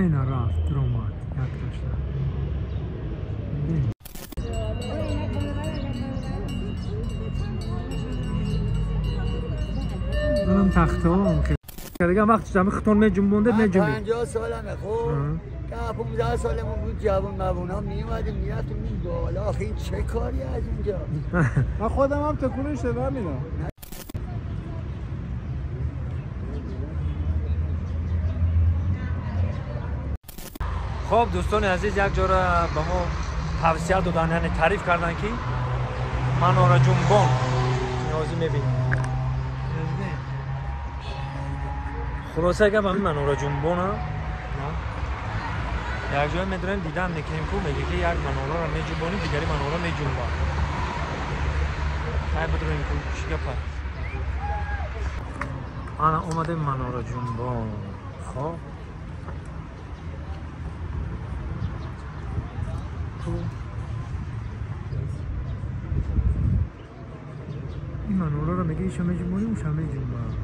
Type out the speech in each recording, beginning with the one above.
نه رفت درآمد یک داشته. منم تخته هم خیلی دیگه وقتی همه خطون می جنبونده می جنبید. 50 سالمه خب 15 سالمون بود جوان موونا می اومدیم میرفتیم این بالا. آخه این چه کاری از اینجا؟ من خودم هم تکونش دادم اینا. خب دوستان عزیز یک جا را به ما توصیه دادن، یعنی تعریف کردن که مناره جنبان نیازی میبینیم. خلاصه گپ همین مناره جنبان یک جای میدونیم دیدن میکنیم کو میگه که یک مناره را میجنبانی دیگری مناره میجنبان. خیلی بدونیم کو چی گپ. انا اومدیم مناره جنبان. خب این مناره را میگه ایشا میجنبانی اوشا میجنبان.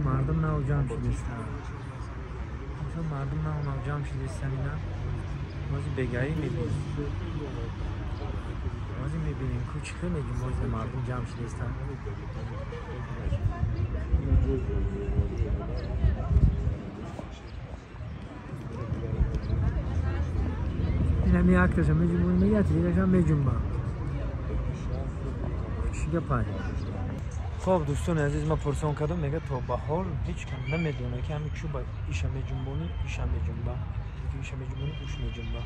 مردم نو جمع شدستن، مثلا مردم نو جمع شدستن. اینا بازی بگایی میبینیم، بازی میبینیم کوچیکه میگیم بازی مردم جمع شدستن. این هم یک تاشم میجنبونی میگه دیگه هم میجنبم کوچیکه پای. خب دوستان عزیز ما پرسان کردم میگه تا به حال هیچ کم نمیدونه که همین چوب ایشا میجنبونی ایشا میجنبه، ایشا میجنبونی اوش میجنبه،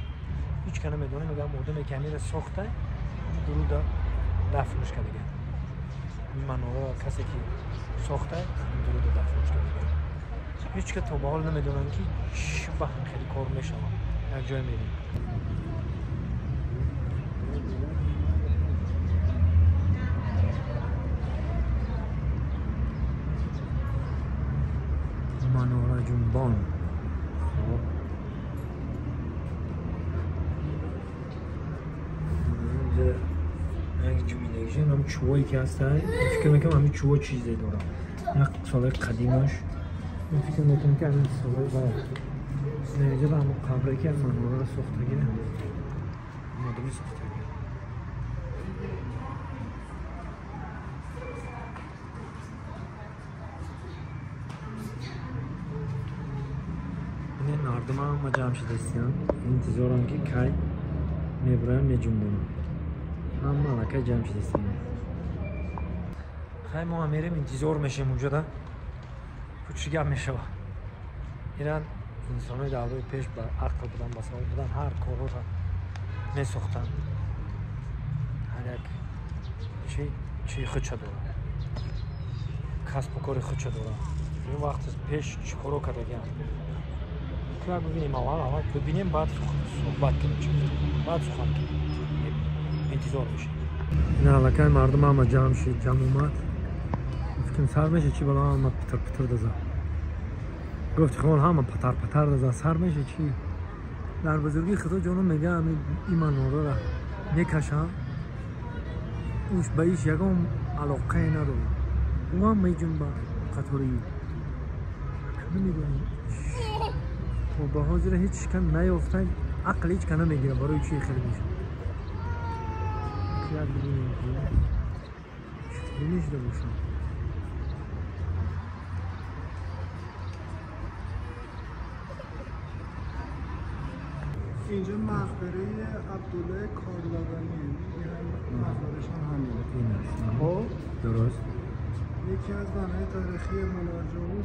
هیچ کم نمیدونه. میگه مردم که امیر ساخته درود دفنش کرده، مناره کسی که ساخته درود دفنش کرده، هیچ که تا به حال نمیدونن که چی به هم خیلی کار میشه. یک جای میریم مناره جنبان. خب اینجا یک جمیلگیشه، هم چوبایی که هسته فکر میکنم همین چوبا چیزی داره، یک سالهای قدیمش. من فکر میکنم که همین سالهای باید اینجا به همون قبره که مناره را ساختگی مادمی ساختگی. مردم هم جمع شده هستن، انتظارم که کی میبرن میجنبونم. هم ملکه جمع شده هستن. خیلی ما هم میریم انتظار میشیم اونجا دا چی گپ میشه. ایران انسانای دعوای پیش با عقل بودن، با سواد بودن، هر کارو را میساختن، هر یک چی خودش داره، کسب و کار خودش داره. این وقت پیش چی کارو کردگی هم ببینیم، اول ببینیم بعد صحبت کنیم، بعد سخن کنیم، انتظار میشیم. نه لکه مردم همه جمع شد، جمع اومد. فکرم سر میشه چی بالا همه پتر پتر دزن. گفت خون همه پتر پتر دزن سر میشه چی. در بزرگی خدا جانم میگه همین این مناره را میکشم، اوش به ایش یکم علاقه نداره، او هم میجنبه قطاری نمیدونم. و به حاضر هیچ کم نیافتن، عقل هیچ کم نمیگیره برای چی خیلی میشه. یک ببینیم که نمیشه باشه. اینجا مقبره عبدالله کارلادانی، مقبرش هم همینه. این است. خب درست. یکی از بناهای تاریخی مناره جنبان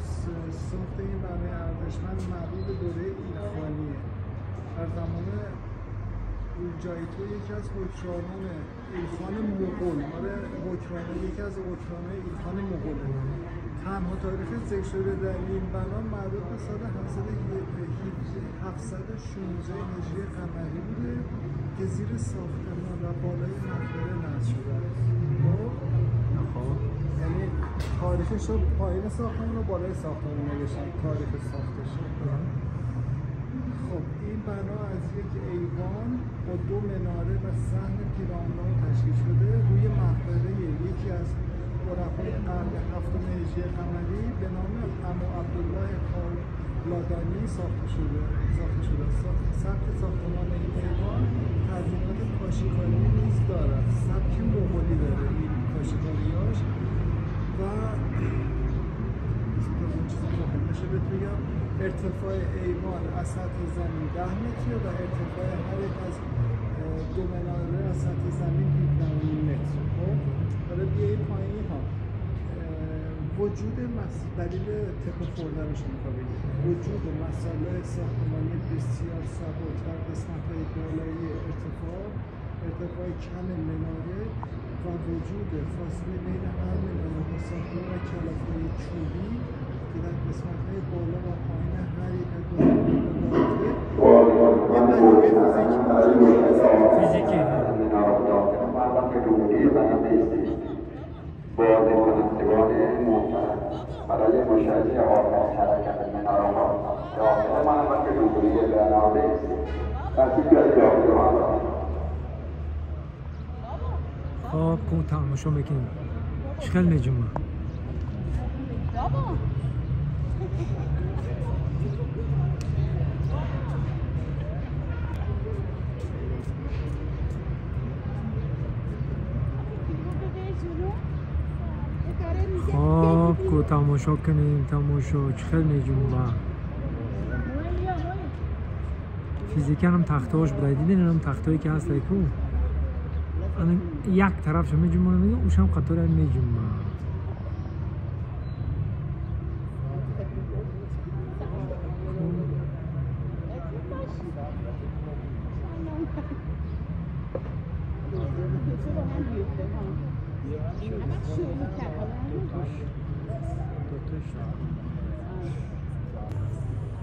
ساخت این بنای ارزشمند مربوط به دوره ایلخانیه. در زمان اولجایتو یکی از حکمرانان ایلخان مغول، حکمران یکی از حکمرانان ایلخان مغوله. تنها تاریخ ذکر شده در این بنا مربوط به سال 716 هجری قمری بوده که زیر ساختمان و بالای مقبره نصب شده است. خب یعنی تاریخش رو پایین ساختمان و بالای ساختمان نوشتن، تاریخ ساختش. خب این بنا از یک ایوان با دو مناره و صحن پیرامون تشکیل شده. روی مقبره یکی از عرفای قرن هفتم هجری قمری به نام عمو عبدالله لادانی ساخته شده. سبک ساختمان این ایوان تزئینات کاشی‌کاری نیز دارد. سبک مغولی داره این کاشی‌کاریاش و چیزی که مهمشه بهت بگم، ارتفاع ایوان از سطح زمین 10 متر و ارتفاع هر یک از دو مناره از سطح زمین 17.5 متر. خب حالا بیای پایین ها، وجود دلیل تکون خوردنش رو میخوام بگم، وجود مسائل ساختمانی بسیار سبک در قسمت‌های بالایی ارتفاع کم مناره و وجود فاصله بین هر مناره با ساختمان و کلاف‌های چوبی که در قسمت‌های بالا و پایین هر یک از دو مناره یه مجموعه فیزیکی بازدیدکنندگان محترم برای مشاهده آرام حرکت مناره‌ها داخل محوطه روبروی بنا بایستید. ترتیب داخل محوطه. خب کو تماشا میکنیم چخل میجمه خب کو تماشا کنیم تماشا چخل میجمه فیزیکن هم تختهاش بوده دیدین هم تختهایی که هست کو یک طرفش میجمه میگه اوش هم قطار میجمه.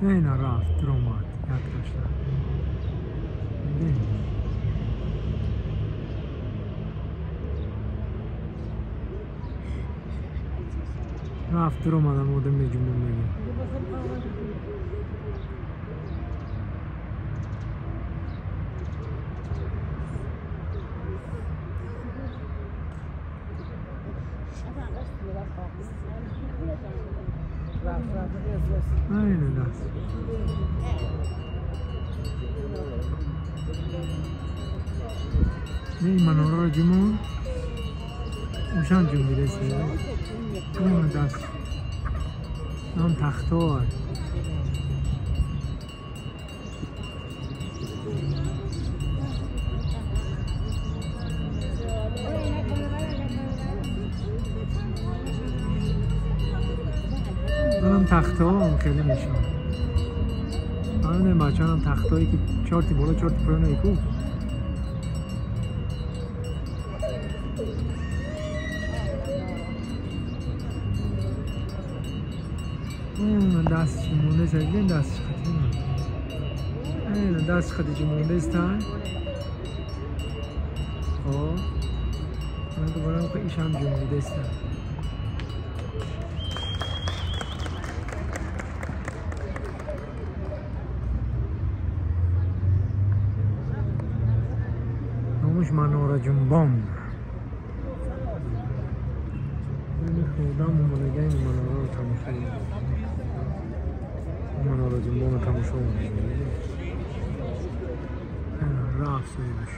اینا رفت رومات یک داشته رفت رو مادم آدم میجمون میگه. اینه دست این مناره رو جمون اوشان جون میرسه اون دست هم تختار هم تخته خیلی میشه. آره بچه هم تخته که چارتی بالا چارتی پایین ایکو. دست مونده سگین دست خطی نه دست خطی مونده است. خب من دوباره که ایش هم جمعیده است. نامش مناره جنبان. این خودم اومده این مناره رو تماشا کنیم. مناره جنبان رو تماشا کنیم. رفت سویش.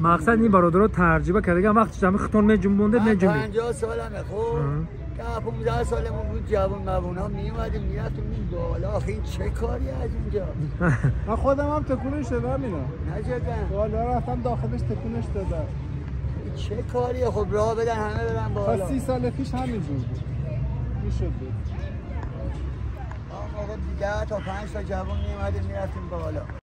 مقصد این برادرها ترجمه کرده وقتی همه خطون می جنبونده می جنبید. 50 سالمه خب 15 سالمون بود جوان موونا می اومدیم میرفتیم این بالا. آخه این چه کاری از اینجا؟ من خودم هم تکونش دادم اینا. نه جدا. بالا رفتم داخلش تکونش دادم. این چه کاریه؟ خب راه بدن همه برن بالا. تا 30 سال پیش همینجور بود. میشد بود. آقا 10 تا 5 تا جوان می اومدیم میرفتیم بالا.